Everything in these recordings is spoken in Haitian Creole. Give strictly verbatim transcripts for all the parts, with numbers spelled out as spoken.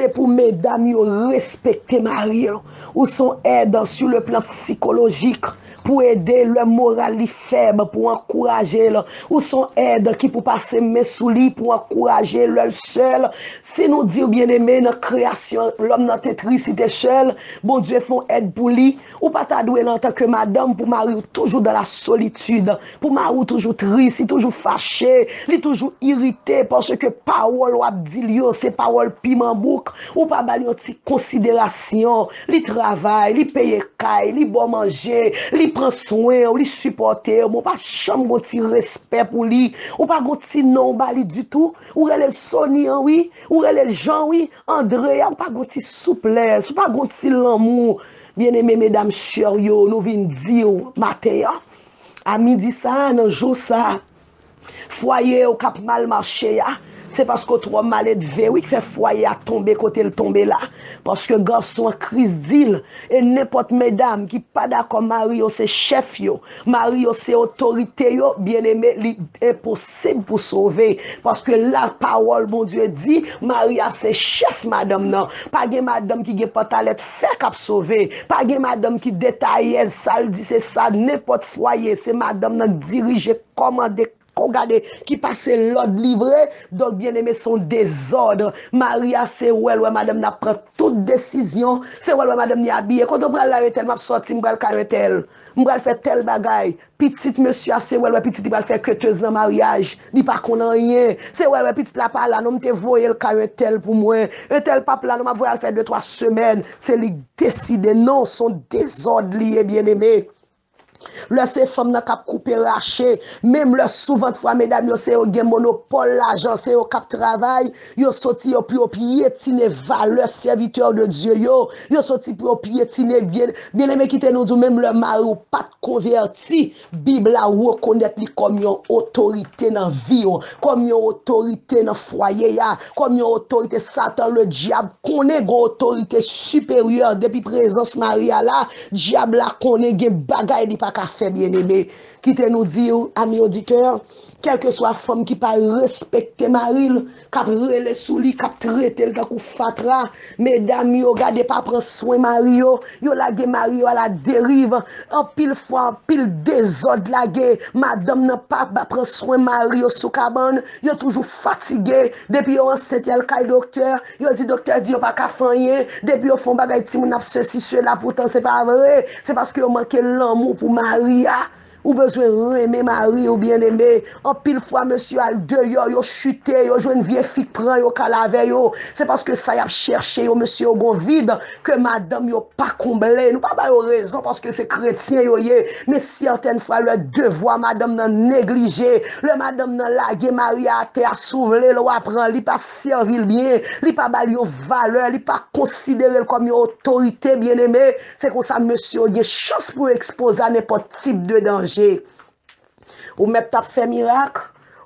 Se pou medam yo respekte mari yo. Ou se yon èd sou le plan sikolojik pou ede lè moral li fèb, pou ankouraje l. Ou se yon èd ki pou pase men sou li pou ankouraje l lè l sèl. Si nou di w byeneme nan kreyasyon, lòm nan te tris, li te sèl, Bondye fè yon èd pou li. Ou pa ta dwe la antanke madanm pou mari w toujou dans la solitude, pou mari w toujou tris, li toujou fache, li toujou irite, paske pawòl w ap di l yo se pawòl piman bouk. Ou pa ba l yon ti konsiderasyon. Li travay, li peye kay, li ba w manje, li pran swen w, li sipòte w, men w pa janm gon ti respè pou li. Ou pa gon ti non w ba li ditou. Ou rele l Sony an wi, ou rele l Jean wi, Andrea, ou pa gon ti souplès, ou pa gon ti lanmou. Byeneme medam chè yo, nou vin di w maten an, a midi sa a, nan jou sa a, fwaye w k ap mal mache a, se paske w twò maledve wi k fè fwaye a tonbe kote l tonbe la. Paske gason an Kris di l, e nenpòt medam ki pa dakò mari yo se chèf yo, mari yo se otorite yo, byeneme, li enposib pou sove. Paske lapawòl Bondye di, mari a se chèf madanm nan. Pa gen madanm ki gen pantalèt fè k ap sove. Pa gen madanm ki detayèz, sa l di se sa, nenpòt fwaye, se madanm nan k dirije, kòmande, ko gade, ki pase lòd livre. Donk, byeneme, se yon dezòd. Mari a se wè l wè madanm nan ap pran tout desizyon. Se wè l wè madanm li abiye. Kote w pral la, entèl? M ap sòti, m pral kay entèl. M pral fè tèl bagay. Pitit mesye a, se wè l wè pitit li pral fè ketez nan maryaj. Li pa konn anyen. Se wè l wè pitit la pa la, non, m te voye l kay entèl pou mwen. Entèl p ap la, non, m ap voye al fè de twa semèn. Se li k deside, non, se yon dezòd li ye, byeneme. Lè se fanm nan k ap koupe rache, menm lè souvantfwa medam yo se yo gen monopòl lajan, se yo k ap travay, yo soti yo pou yo pyetine valè sèvitè de Dye yo, yo soti pou yo pyetine vye. Byeneme, kite nou di w, menm lè mari w pa t konvèti, Bib la rekonèt li kòm yon otorite nan vi w, kòm yon otorite nan fwaye a, kòm yon otorite. Satan ledyab konnen gen otorite siperyè depi prezans mari a la. Dyab la konnen gen bagay li pa ka fè, byeneme. Kite nou di w, ami oditè, kèlkeswa fanm ki pa respekte mari l, k ap rele sou li, k ap trete l tankou fatra, medam yo, gade, pa pran swen mari yo, yo lage mari yo aladeriv. Anpil fwa, anpil dezòd lage, madanm nan pa, pa pran swen mari yo sou kabann, yo toujou fatige. Depi yo ansent, y al kay doktè, yo di doktè di yo pa ka fè anyen. Depi yo fè yon bagay, timoun ap sesi, sela, poutan se pa vre. Se paske yo manke lanmou pou mari a. Ou bezwen renmen mari w, byeneme. Anpil fwa, mesye al deyò, yo chite, yo jwenn vye fi k pran yo, k al avè yo. Se paske sa y ap chèche yo, mesye, yo gon vid ke madanm yo pa konble. Nou pa ba yo rezon paske se kretyen yo ye. Men sètèn fwa, lè devwa madanm nan neglije, lè madanm nan lage mari a atè a, si w vle l, w a pran, li pa sèvi l byen, li pa ba l yon valè, li pa konsidere l kòm yon otorite, byeneme. Se konsa mesye yo gen chans pou yo ekspoze a nenpòt tip de danje. Ou mèt t ap fè mirak,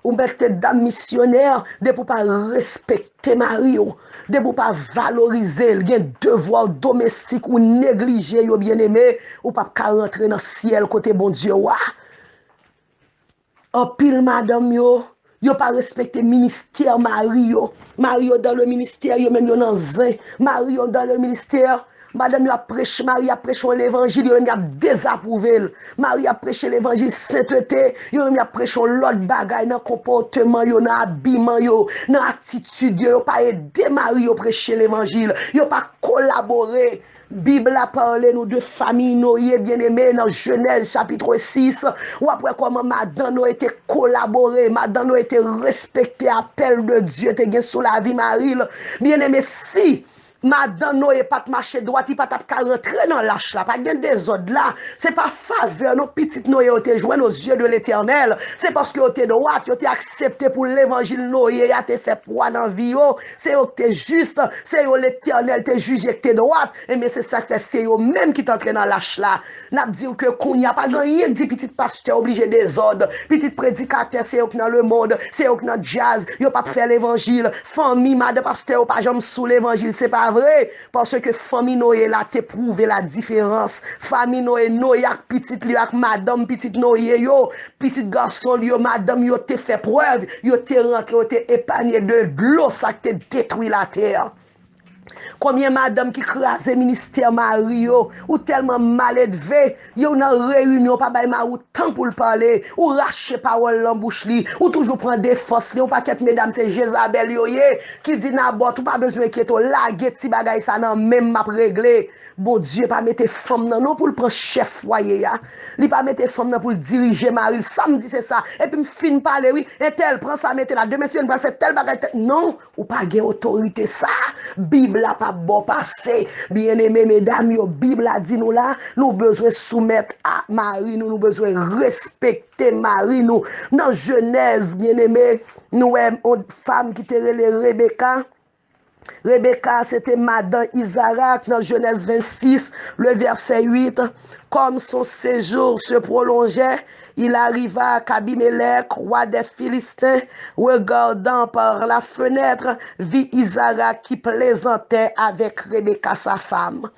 ou mèt te dam misyonè, depi w pa respekte mari w, depi w pa valorize l, gen devwa domestik ou neglije yo, byeneme, ou p ap ka rantre nan syèl kote Bondye w a. Anpil madanm yo, yo pa respekte ministè mari yo. Mari yo dans le ministère, yo menm yo nan zen. Mari yo dans le ministère, madanm yo ap preche, mari ap preche yon levanjil, yo menm y ap dezapwouve l. Mari ap preche levanjil sentete, yo menm y ap preche yon lòt bagay nan konpòteman yo, nan abiman yo, nan atitid yo. Yo pa ede mari yo preche levanjil, yo pa kolabore. Bib la pale nou de fanmi Noye, byeneme, nan Jenèz chapit sis, w ap wè kòman madan Noye te kolabore, madan Noye te respekte apèl de Dye te gen sou lavi mari l. Byeneme, si madan Noye pa t mache dwat, li pa t ap ka rantre nan lach la. Pa t gen dezòd la. Se pa favè non pitit Noye yo te jwenn aux yeux de l'Éternel. Se paske yo te dwat, yo te aksepte pou levanjil Noye a te fè pwa nan vi yo. Se yo ki te jis, se yo Letènèl te jije ki te dwat. Ebyen, se sa k fè se yo menm ki t antre nan lach la. N ap di w ke kounye a, pa gen anyen k di pitit pastè oblije dezòd, pitit predikatè se yo k nan lemonn, se yo k nan djaz, yo p ap fè levanjil. Fanmi madan pastè yo pa janm sou levanjil, se pa vre. Paske fanmi Noye la te pwouve la diferans. Fanmi Noye, Noye ak pitit li yo, ak madanm pitit Noye yo, pitit gason li yo, madanm yo te fè prèv, yo te rantre, yo te epanye de dlo sa k te detwi latè. Konbyen madanm ki kraze ministè mari yo? Ou tèlman maledve, yo nan reyinyon, pa bay mari w tan pou l pale, ou rache pawòl nan bouch li, ou toujou pran defans li. Yon pakèt medam se Jezabèl yo ye, ki di Nabòt, ou pa bezwen enkyete w, lage ti bagay sa nan men m, m ap regle. Bondye pa mete fanm nan non pou l pran chèf fwaye a. Li pa mete fanm nan pou l dirije mari l. Sa m di se sa. Epi m fin pale wi. Entèl pran sa mete la. Demen si yo n pral fè tèl bagay tèl. Non, ou pa gen otorite sa. Bib la p ap ba w pase. Byeneme medam yo, Bib la di nou la, nou bezwen soumèt a mari nou, nou bezwen respekte mari nou. Nan Jenèz, byeneme, nou wè yon fanm ki te rele Rebeka. Rebeka, se te madan Izarak nan Jenèz vennsis, le vèsè uit. Comme son séjour se prolongeait, il arriva qu'Abimelech, roi des Philistins, regardant par la fenêtre, vit Isaac qui plaisantait avec Rebecca, sa femme.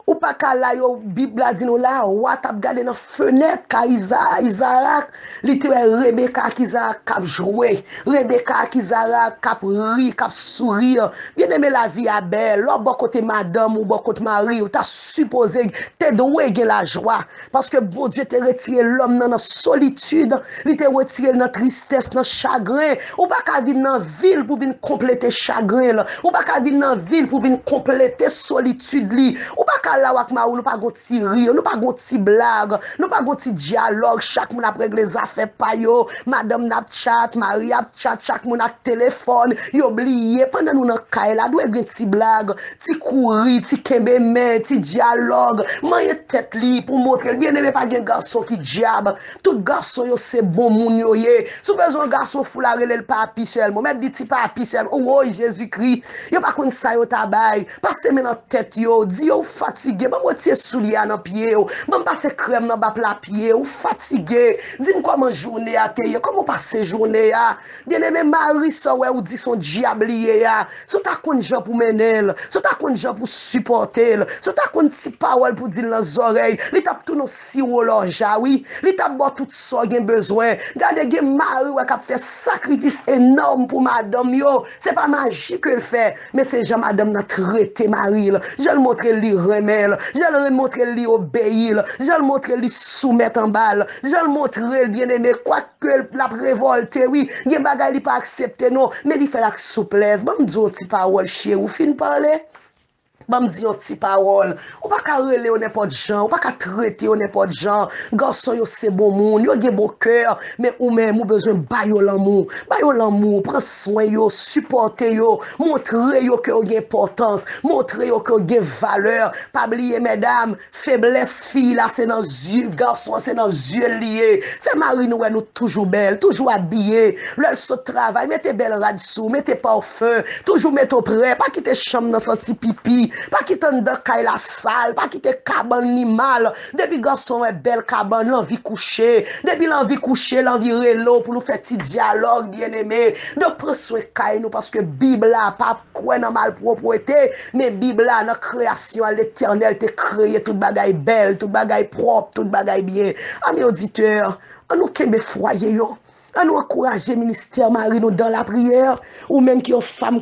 Ou pa ka la yo, Bib la di nou la, wa t ap gade nan fenèt kay Iza, Izarak, li te wè Rebeka ak Izarak k ap jwe, Rebeka ak Izarak k ap ri, k ap souri. Byeneme, lavi a bèl. Lè w bò kote madanm ou, bò kote mari w, ta sipoze, te dwe gen lajwa. Paske Bondye te retire lòm nan nan solitid, li te retire l nan tristès, nan chagren. Ou pa ka vin nan vi l pou vin konplete chagren l. Ou pa ka vin nan vi l pou vin konplete solitid li. Ou pa ka la w ak mari w, nou pa gon ti ri, nou pa gon ti blag, nou pa gon ti dyalòg, chak moun ap regle zafè pa yo, madanm nan ap chat, mari ap chat, chak moun ak telefòn, yo bliye, pandan nou nan kay la, dwe gen ti blag, ti kouri, ti kenbe men, ti dyalòg, manyen tèt li pou montre l. Byeneme, pa gen gason ki dyab, tout gason yo se bon moun yo ye. Si w bezwen yon gason fou la, rele l papi sèlman, w mèt di ti papi sèlman, woy Jezikri, yo pa konn sa yo ta bay. Pase men nan tèt yo, di yo w fatige, ban m retire soulye a nan pye w, ban m pase krèm nan ba pla pye w, ou fatige, di m kòman jounen a te ye, kòman w pase jounen a. Byeneme, mari sa w wè ou di se yon dyab li ye a, si w ta konn jan pou mennen l, si w ta konn jan pou sipòte l, si w ta konn ti pawòl pou di l nan zòrèy, li t ap tounen w siwo lòja wi, li t ap ba w tout sa w gen bezwen. Gade, gen mari w wè k ap fè sakrifis enòm pou madanm yo, se pa maji ke l fè, men se jan madanm nan trete mari l, jan l montre l li renmen l, jan l montre l li obeyi l, jan l montre l li soumèt anba l, jan l montre l, byeneme, kwak ke l ap revòlte wi, gen bagay li pa aksepte non, men li fè l ak souplès. Ban m di w yon ti pawòl cheri, ou fin pale? Ban m di yon ti pawòl. Ou pa ka rele yo nenpòt jan, ou pa ka trete yo nenpòt jan. Gason yo se bon moun, yo gen bon kè, men ou menm ou bezwen ba yo lanmou. Ba yo lanmou, pran swen yo, sipòte yo, montre yo ke yo gen enpòtans, montre yo ke yo gen valè. Pa bliye medam, feblès fi la se nan zye, gason an se nan zye l li ye. Fè mari nou wè nou toujou bèl, toujou abiye. Lè l sot travay, mete bèl rad sou, mete pafen, toujou mete w prè, pa kite chanm nan santi pipi, pa kite anndan kay la sal, pa kite kabann li mal. Depi gason wè bèl kabann, l anvi kouche. Depi l anvi kouche, l anvi rele w pou nou fè ti dyalòg, byeneme. Donk pran swen kay nou, paske Bib la pa kwè nan malpwòpte, men Bib la nan kreyasyon an, Letènèl te kreye tout bagay bèl, tout bagay pwòp, tout bagay byen. Ami oditè, an nou kenbe fwaye yo. An nou ankouraje ministè mari nou dan lapriyè. Ou menm ki yon fanm